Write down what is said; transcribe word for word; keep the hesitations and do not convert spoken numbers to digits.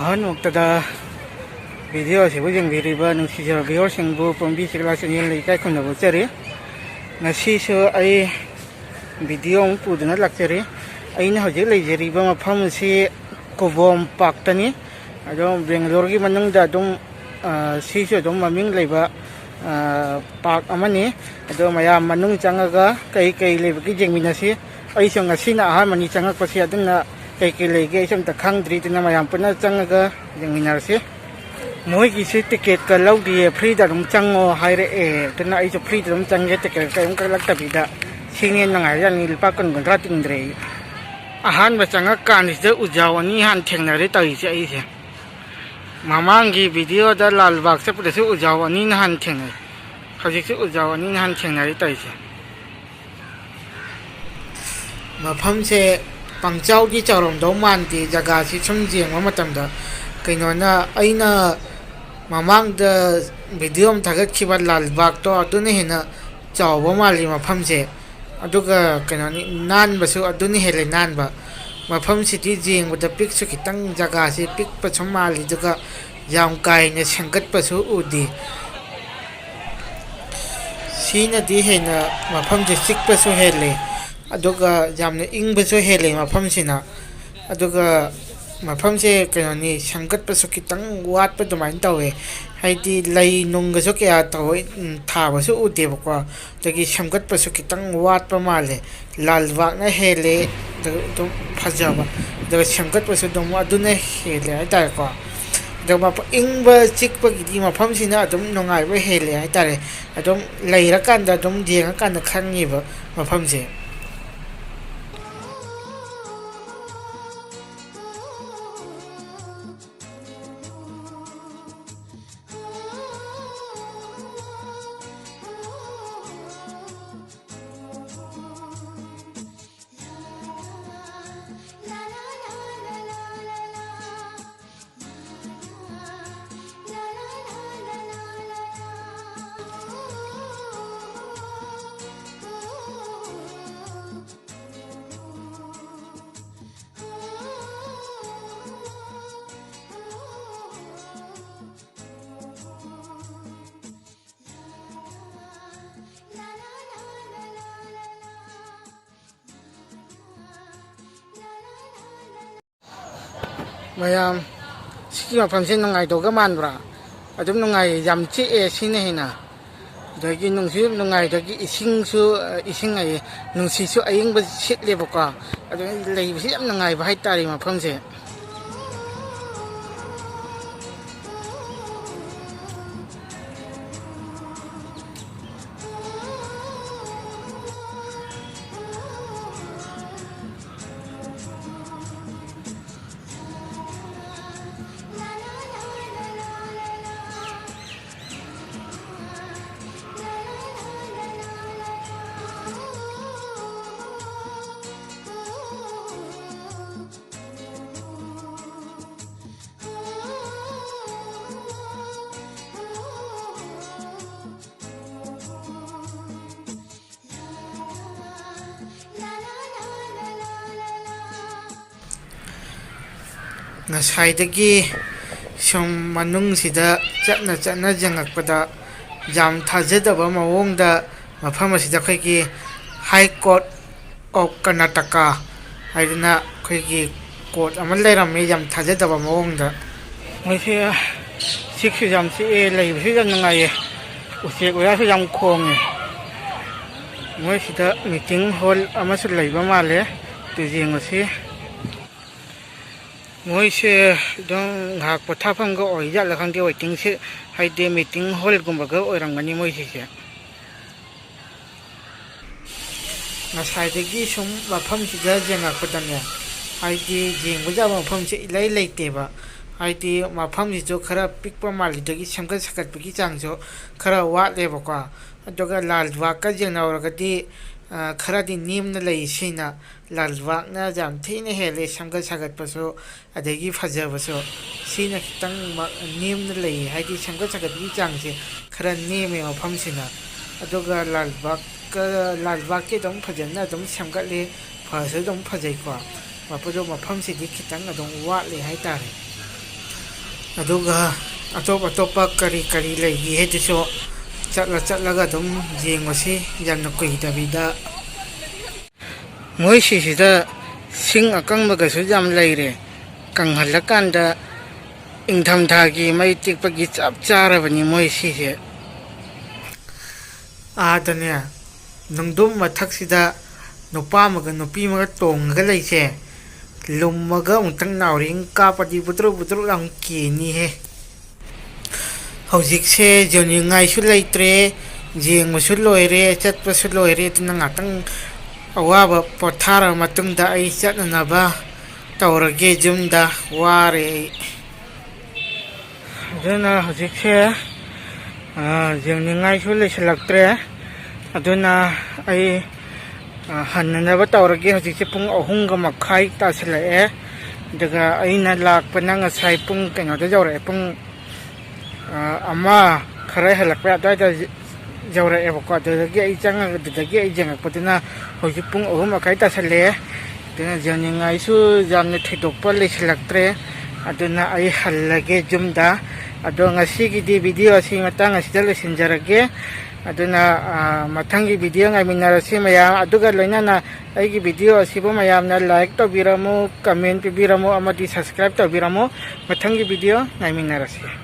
ꯑꯍꯥꯟꯕꯃꯛꯇꯗ video ꯑꯁꯤꯕꯨ ꯌꯦꯡꯕꯤꯔꯤꯕ ꯅꯨꯡꯁꯤꯖꯔꯕ ꯚꯤꯌꯣꯔꯁꯤꯡꯕꯨ ꯄꯣꯝꯕꯤ ꯆꯤꯛꯂꯥ ꯆꯦꯅꯦꯜꯗ ꯏꯀꯥꯏ ꯈꯨꯝꯅꯕ ꯎꯠꯆꯔꯤ꯫ ꯉꯁꯤꯁꯨ ꯑꯩ ꯚꯤꯗꯤꯑꯣ ꯑꯃ ꯄꯨꯗꯨꯅ ꯂꯥꯛꯆꯔꯤ꯫ ꯑꯩꯅ ꯍꯧꯖꯤꯛ ꯂꯩꯖꯔꯤꯕ ꯃꯐꯝ ꯑꯁꯤ ꯀꯨꯕꯣꯝ ꯄꯥꯔꯛꯇꯅꯤ꯫ ꯑꯗꯣ ꯕꯦꯡꯒ꯭ꯂꯣꯔꯒꯤ ꯃꯅꯨꯡꯗ ꯑꯗꯨꯝ, ꯑ, ꯁꯤꯁꯨ ꯑꯗꯨꯝ ꯃꯃꯤꯡ ꯂꯩꯕ, ꯑ, ꯄꯥꯔꯛ ꯑꯃꯅꯤ꯫ ꯑꯗꯣ ꯃꯌꯥꯝ ꯃꯅꯨꯡ ꯆꯪꯉꯒ ꯀꯩ ꯀꯩ ꯂꯩꯕꯒꯦ ꯌꯦꯡꯃꯤꯟꯅꯁꯤ꯫ ꯑꯩꯁꯨ ꯉꯁꯤꯅ ꯑꯍꯥꯟꯕꯅꯤ ꯆꯪꯉꯛꯄꯁꯤ, ꯑꯗꯨꯅ ꯀꯩ ꯀꯩ ꯂꯩꯒꯦ ꯑꯩꯁꯨ ꯑꯝꯇ ꯈꯪꯗ꯭ꯔꯤ꯫ ꯑꯗꯨꯅ ꯃꯌꯥꯝ ꯄꯨꯟꯅ ꯆꯪꯉꯒ ꯌꯦꯡꯃꯤꯟꯅꯔꯁꯤ꯫ ꯃꯣꯏꯒꯤꯁꯤ ꯇꯤꯀꯦꯠꯀ ꯂꯧꯗꯤꯌꯦ, ꯐ꯭ꯔꯤꯗ ꯑꯗꯨꯝ ꯆꯪꯉꯣ ꯍꯥꯏꯔꯛꯑꯦ꯫ ꯑꯗꯨꯅ ꯑꯩꯁꯨ ꯐ꯭ꯔꯤꯗ ꯑꯗꯨꯝ ꯆꯪꯒꯦ, ꯇꯤꯀꯦꯠ ꯀꯔꯤꯝ ꯀꯛꯂꯛꯇꯕꯤꯗ꯫ ꯁꯤꯅ ꯍꯦꯟꯅ ꯅꯨꯡꯉꯥꯏꯖꯥꯠꯅꯤ, ꯂꯨꯄꯥ ꯀꯨꯟ ꯀꯨꯟꯊ꯭ꯔꯥ ꯇꯤꯡꯗ꯭ꯔꯦ ꯑꯩ꯫ ꯑꯍꯥꯟꯕ ꯆꯪꯉꯛꯀꯥꯟꯁꯤꯗ ꯎꯖꯥꯎ ꯑꯅꯤ ꯍꯥꯟꯅ ꯊꯦꯡꯅꯔꯦ ꯇꯧꯔꯤꯁꯦ ꯑꯩꯁꯦ꯫ ꯃꯃꯥꯡꯒꯤ ꯚꯤꯗꯤꯑꯣꯗ ꯂꯥꯜꯕꯥꯒ ꯆꯠꯄꯗꯁꯨ ꯎꯖꯥꯎ ꯑꯅꯤꯅ ꯍꯥꯟꯅ ꯊꯦꯡꯅꯩ, ꯍꯧꯖꯤꯛꯁꯨ ꯎꯖꯥꯎ ꯑꯅꯤꯅ ꯍꯥꯟꯅ ꯊꯦꯡꯅꯔꯦ ꯇꯧꯔꯤꯁꯦ꯫ ꯃꯐꯝꯁꯦ ꯄꯪꯆꯥꯎꯗꯤ ꯆꯥꯎꯔꯝꯗꯧ ꯃꯥꯟꯗꯦ, ꯖꯒꯥꯁꯤ ꯁꯨꯝ ꯌꯦꯡꯕ ꯃꯇꯝꯗ꯫ ꯀꯩꯅꯣꯅ, ꯑꯩꯅ ꯃꯃꯥꯡꯗ ꯚꯤꯗꯤꯑꯣ ꯑꯃ ꯊꯥꯒꯠꯈꯤꯕ ꯂꯥꯜꯕꯥꯒꯇꯣ, ꯑꯗꯨꯅ ꯍꯦꯟꯅ ꯆꯥꯎꯕ ꯃꯥꯜꯂꯤ ꯃꯐꯝꯁꯦ꯫ ꯑꯗꯨꯒ ꯀꯩꯅꯣꯅꯤ, ꯅꯥꯟꯕꯁꯨ ꯑꯗꯨꯅ ꯍꯦꯜꯂꯦ ꯅꯥꯟꯕ꯫ ꯃꯐꯝꯁꯤꯗꯤ ꯌꯦꯡꯕꯗ ꯄꯤꯛꯁꯨ ꯈꯤꯇꯪ, ꯖꯒꯥꯁꯤ ꯄꯤꯛꯄꯁꯨ ꯃꯥꯜꯂꯤ, ꯑꯗꯨꯒ ꯌꯥꯝ ꯀꯥ ꯍꯦꯟꯅ ꯁꯦꯝꯒꯠꯄꯁꯨ ꯎꯗꯦ꯫ ꯁꯤꯅꯗꯤ ꯍꯦꯟꯅ ꯃꯐꯝꯁꯦ ꯆꯤꯛꯄꯁꯨ ꯍꯦꯜꯂꯦ, ꯑꯗꯨꯒ ꯌꯥꯝꯅ ꯏꯪꯕꯁꯨ ꯍꯦꯜꯂꯦ ꯃꯐꯝꯁꯤꯅ꯫ ꯑꯗꯨꯒ ꯃꯐꯝꯁꯦ ꯀꯩꯅꯣꯅꯤ, ꯁꯦꯝꯒꯠꯄꯁꯨ ꯈꯤꯇꯪ ꯋꯥꯠꯄ ꯑꯗꯨꯃꯥꯏꯅ ꯇꯧꯋꯦ꯫ ꯍꯥꯏꯗꯤ ꯂꯩ ꯅꯨꯡꯒꯁꯨ ꯀꯌꯥ ꯇꯧꯋꯦ, ꯎꯝ, ꯊꯥꯕꯁꯨ ꯎꯗꯦꯕꯀꯣ꯫ ꯑꯗꯒꯤ ꯁꯦꯝꯒꯠꯄꯁꯨ ꯈꯤꯇꯪ ꯋꯥꯠꯄ ꯃꯥꯜꯂꯦ꯫ ꯂꯥꯜꯕꯥꯒꯅ ꯍꯦꯜꯂꯦ ꯑꯗꯨꯝ ꯐꯖꯕ, ꯑꯗꯨꯒ ꯁꯦꯝꯒꯠꯄꯁꯨ ꯑꯗꯨꯝ ꯑꯗꯨꯅ ꯍꯦꯜꯂꯦ ꯍꯥꯏꯇꯥꯔꯦꯀꯣ꯫ ꯑꯗꯨꯒ ꯃꯐ-, ꯏꯪꯕ ꯆꯤꯛꯄꯒꯤꯗꯤ ꯃꯐꯝꯁꯤꯅ ꯑꯗꯨꯝ ꯅꯨꯡꯉꯥꯏꯕ ꯍꯦꯜꯂꯦ ꯍꯥꯏꯇꯥꯔꯦ꯫ ꯑꯗꯨꯝ ꯂꯩꯔꯀꯥꯟꯗ, ꯑꯗꯨꯝ ꯌꯦꯡꯉꯀꯥꯟꯗ ꯈꯪꯉꯦꯕ ꯃꯐꯝꯁꯦ꯫ ꯃꯌꯥꯝ, ꯁꯤꯒꯤ ꯃꯐꯝꯁꯦ ꯅꯨꯡꯉꯥꯏꯗꯧꯒ ꯃꯥꯟꯕ꯭ꯔꯥ? ꯑꯗꯨꯝ ꯅꯨꯡꯉꯥꯏꯌꯦ, ꯌꯥꯝ ꯆꯤꯛꯑꯦ ꯁꯤꯅ ꯍꯦꯟꯅ꯫ ꯑꯗꯒꯤ ꯅꯨꯡꯁꯨ ꯅꯨꯡꯉꯥꯏ, ꯑꯗꯒꯤ ꯏꯁꯤꯡꯁꯨ, ꯑ, ꯏꯁꯤꯡ ꯍꯥꯏꯌꯦ, ꯅꯨꯡꯁꯤꯠꯁꯨ ꯑꯏꯪꯕ ꯁꯤꯠꯂꯦꯕꯀꯣ꯫ ꯑꯗꯨꯅ ꯂꯩꯕꯁꯤ ꯌꯥꯝ ꯅꯨꯡꯉꯥꯏꯕ ꯍꯥꯏꯇꯥꯔꯦ ꯃꯐꯝꯁꯦ꯫ ꯉꯁꯥꯏꯗꯒꯤ ꯁꯨꯝ ꯃꯅꯨꯡꯁꯤꯗ ꯆꯠꯅ ꯆꯠꯅ ꯌꯦꯡꯉꯛꯄꯗ, ꯌꯥꯝ ꯊꯥꯖꯗꯕ ꯃꯑꯣꯡꯗ ꯃꯐꯝ ꯑꯁꯤꯗ ꯑꯩꯈꯣꯏꯒꯤ High Court of Karnataka ꯍꯥꯏꯗꯅ ꯑꯩꯈꯣꯏꯒꯤ ꯀꯣꯔꯠ ꯑꯃ ꯂꯩꯔꯝꯃꯤ, ꯌꯥꯝ ꯊꯥꯖꯗꯕ ꯃꯑꯣꯡꯗ꯫ ꯃꯣꯏꯁꯦ ꯆꯤꯛꯁꯨ ꯌꯥꯝ ꯆꯤꯛꯑꯦ, ꯂꯩꯕꯁꯨ ꯌꯥꯝ ꯅꯨꯡꯉꯥꯏꯌꯦ, ꯎꯆꯦꯛ ꯋꯥꯌꯥꯁꯨ ꯌꯥꯝ ꯈꯣꯡꯉꯦ꯫ ꯃꯣꯏꯁꯤꯗ meeting hall ꯑꯃꯁꯨ ꯂꯩꯕ ꯃꯥꯜꯂꯦ, ꯑꯗꯨ ꯌꯦꯡꯉꯨꯁꯤ꯫ ꯃꯣꯏꯁꯦ ꯑꯗꯨꯝ ꯉꯥꯏꯍꯥꯛ ꯄꯣꯊꯥꯐꯝꯒ ꯑꯣꯏꯖꯥꯠꯂ ꯈꯪꯗꯦ, waiting shed, ꯍꯥꯏꯗꯤ meeting hallꯒꯨꯝꯕꯒ ꯑꯣꯏꯔꯝꯒꯅꯤ ꯃꯣꯏꯁꯤꯁꯦ꯫ ꯉꯁꯥꯏꯗꯒꯤ ꯁꯨꯝ ꯃꯐꯝꯁꯤꯗ ꯌꯦꯡꯉꯛꯄꯗꯅꯦ, ꯍꯥꯏꯗꯤ ꯌꯦꯡꯕ ꯌꯥꯕ ꯃꯐꯝꯁꯦ ꯏꯂꯩ ꯂꯩꯇꯦꯕ꯫ ꯍꯥꯏꯗꯤ ꯃꯐꯝꯁꯤꯁꯨ ꯈꯔ ꯄꯤꯛꯄ ꯃꯥꯜꯂꯤꯗꯒꯤ ꯁꯦꯝꯒꯠ ꯁꯥꯒꯠꯄꯒꯤ ꯆꯥꯡꯁꯨ ꯈꯔ ꯋꯥꯠꯂꯦꯕꯀꯣ꯫ ꯑꯗꯨꯒ ꯂꯥꯜꯕꯥꯒꯀ ꯌꯦꯡꯅꯧꯔꯒꯗꯤ, ꯑ, ꯈꯔꯗꯤ ꯅꯦꯝꯅ ꯂꯩ꯫ ꯁꯤꯅ ꯂꯥꯜꯕꯥꯒꯅ ꯌꯥꯝ ꯊꯤꯅ ꯍꯦꯜꯂꯦ ꯁꯦꯝꯒꯠ ꯁꯥꯒꯠꯄꯁꯨ, ꯑꯗꯒꯤ ꯐꯖꯕꯁꯨ꯫ ꯁꯤꯅ ꯈꯤꯇꯪ ꯃ-, ꯅꯦꯝꯅ ꯂꯩ, ꯍꯥꯏꯗꯤ ꯁꯦꯝꯒꯠ ꯁꯥꯒꯠꯄꯒꯤ ꯆꯥꯡꯁꯦ ꯈꯔ ꯅꯦꯝꯃꯦ ꯃꯐꯝꯁꯤꯅ꯫ ꯑꯗꯨꯒ ꯂꯥꯜꯕꯥꯒꯀ, ꯂꯥꯜꯕꯥꯒꯇꯤ ꯑꯗꯨꯝ ꯐꯖꯅ ꯑꯗꯨꯝ ꯁꯦꯝꯒꯠꯂꯤ, ꯐꯁꯨ ꯑꯗꯨꯝ ꯐꯖꯩꯀꯣ꯫ ꯃꯐꯝꯗꯣ, ꯃꯐꯝꯁꯤꯗꯤ ꯈꯤꯇꯪ ꯑꯗꯨꯝ ꯋꯥꯠꯂꯤ ꯍꯥꯏꯇꯥꯔꯦ꯫ ꯑꯗꯨꯒ ꯑꯇꯣꯞ ꯑꯇꯣꯞꯄ ꯀꯔꯤ ꯀꯔꯤ ꯂꯩꯒꯦ ꯍꯥꯏꯗꯨꯁꯨ ꯆꯠꯂ ꯆꯠꯂꯒ ꯑꯗꯨꯝ ꯌꯦꯡꯉꯨꯁꯤ, ꯌꯥꯝꯅ ꯀꯨꯏꯗꯕꯤꯗ꯫ ꯃꯣꯏ ꯁꯤꯁꯤꯗ ꯁꯤꯡ ꯑꯀꯪꯕꯒꯁꯨ ꯌꯥꯝ ꯂꯩꯔꯦ꯫ ꯀꯪꯍꯜꯂꯀꯥꯟꯗ ꯏꯪꯊꯝꯊꯥꯒꯤ ꯃꯩ ꯇꯤꯛꯄꯒꯤ ꯆꯞ ꯆꯥꯔꯕꯅꯤ ꯃꯣꯏ ꯁꯤꯁꯦ꯫ ꯑꯥꯗꯅꯦ, ꯅꯨꯡꯗꯨꯝ ꯃꯊꯛꯁꯤꯗ ꯅꯨꯄꯥ ꯑꯃꯒ ꯅꯨꯄꯤ ꯑꯃꯒ ꯇꯣꯡꯉꯒ ꯂꯩꯁꯦ, ꯂꯨꯝꯃꯒ ꯑꯃꯨꯛꯇꯪ ꯅꯥꯎꯔꯤ ꯑꯃ ꯀꯥꯞꯄꯗꯤ ꯕꯨꯗ꯭ꯔꯨꯛ ꯕꯨꯗ꯭ꯔꯨꯛ ꯌꯥꯝ ꯀꯦꯅꯤꯍꯦ꯫ ꯍꯧꯖꯤꯛꯁꯦ ꯌꯣꯟꯅꯤꯡꯉꯥꯏꯁꯨ ꯂꯩꯇ꯭ꯔꯦ, ꯌꯦꯡꯕꯁꯨ ꯂꯣꯏꯔꯦ, ꯆꯠꯄꯁꯨ ꯂꯣꯏꯔꯦ꯫ ꯑꯗꯨꯅ ꯉꯥꯛꯇꯪ ꯑꯋꯥꯕ ꯄꯣꯊꯥꯔꯕ ꯃꯇꯨꯡꯗ ꯑꯩ ꯆꯠꯅꯅꯕ ꯇꯧꯔꯒꯦ ꯌꯨꯝꯗ, ꯋꯥꯔꯦ ꯑꯩ꯫ ꯑꯗꯨꯅ ꯍꯧꯖꯤꯛꯁꯦ, ꯑ, ꯌꯦꯡꯅꯤꯡꯉꯥꯏꯁꯨ ꯂꯩꯁꯤꯜꯂꯛꯇ꯭ꯔꯦ꯫ ꯑꯗꯨꯅ ꯑꯩ, ꯑ, ꯍꯟꯅꯅꯕ ꯇꯧꯔꯒꯦ꯫ ꯍꯧꯖꯤꯛꯁꯦ ꯄꯨꯡ ꯑꯍꯨꯝꯒ ꯃꯈꯥꯏ ꯇꯥꯁꯤꯜꯂꯛꯑꯦ꯫ ꯑꯗꯨꯒ ꯑꯩꯅ ꯂꯥꯛꯄꯅ ꯉꯁꯥꯏ ꯄꯨꯡ ꯀꯩꯅꯣꯗ ꯌꯧꯔꯛꯑꯦ, ꯄꯨꯡ, ꯑ, ꯑꯃ ꯈꯔ ꯍꯦꯜꯂꯛꯄ ꯑꯗꯨꯋꯥꯏꯗ ꯌꯧꯔꯛꯑꯦꯕꯀꯣ꯫ ꯑꯗꯨꯗꯒꯤ ꯑꯩ ꯆꯪꯉꯒ, ꯑꯗꯨꯗꯒꯤ ꯑꯩ ꯌꯦꯡꯉꯛꯄꯗꯨꯅ ꯍꯧꯖꯤꯛ ꯄꯨꯡ ꯑꯍꯨꯝ ꯃꯈꯥꯏ ꯇꯥꯁꯜꯂꯛꯑꯦ꯫ ꯑꯗꯨꯅ ꯌꯦꯡꯅꯤꯡꯉꯥꯏꯁꯨ ꯌꯥꯝꯅ ꯊꯣꯏꯗꯣꯛꯄ ꯂꯩꯁꯤꯜꯂꯛꯇ꯭ꯔꯦ꯫ ꯑꯗꯨꯅ ꯑꯩ ꯍꯜꯂꯒꯦ ꯌꯨꯝꯗ꯫ ꯑꯗꯣ ꯉꯁꯤꯒꯤꯗꯤ video ꯑꯁꯤ ꯃꯇꯥꯡ ꯑꯁꯤꯗ ꯂꯣꯏꯁꯤꯟꯖꯔꯒꯦ꯫ ꯑꯗꯨꯅ, ꯑ, ꯃꯊꯪꯒꯤ video ꯉꯥꯏꯃꯤꯟꯅꯔꯁꯤ ꯃꯌꯥꯝ꯫ ꯑꯗꯨꯒ ꯂꯣꯏꯅꯅ ꯑꯩꯒꯤ video ꯑꯁꯤꯕꯨ ꯃꯌꯥꯝꯅ like ꯇꯧꯕꯤꯔꯝꯃꯨ, comment ꯄꯤꯕꯤꯔꯝꯃꯨ ꯑꯃꯗꯤ subscribe ꯇꯧꯕꯤꯔꯝꯃꯨ꯫ ꯃꯊꯪꯒꯤ video ꯉꯥꯏꯃꯤꯟꯅꯔꯁꯤ꯫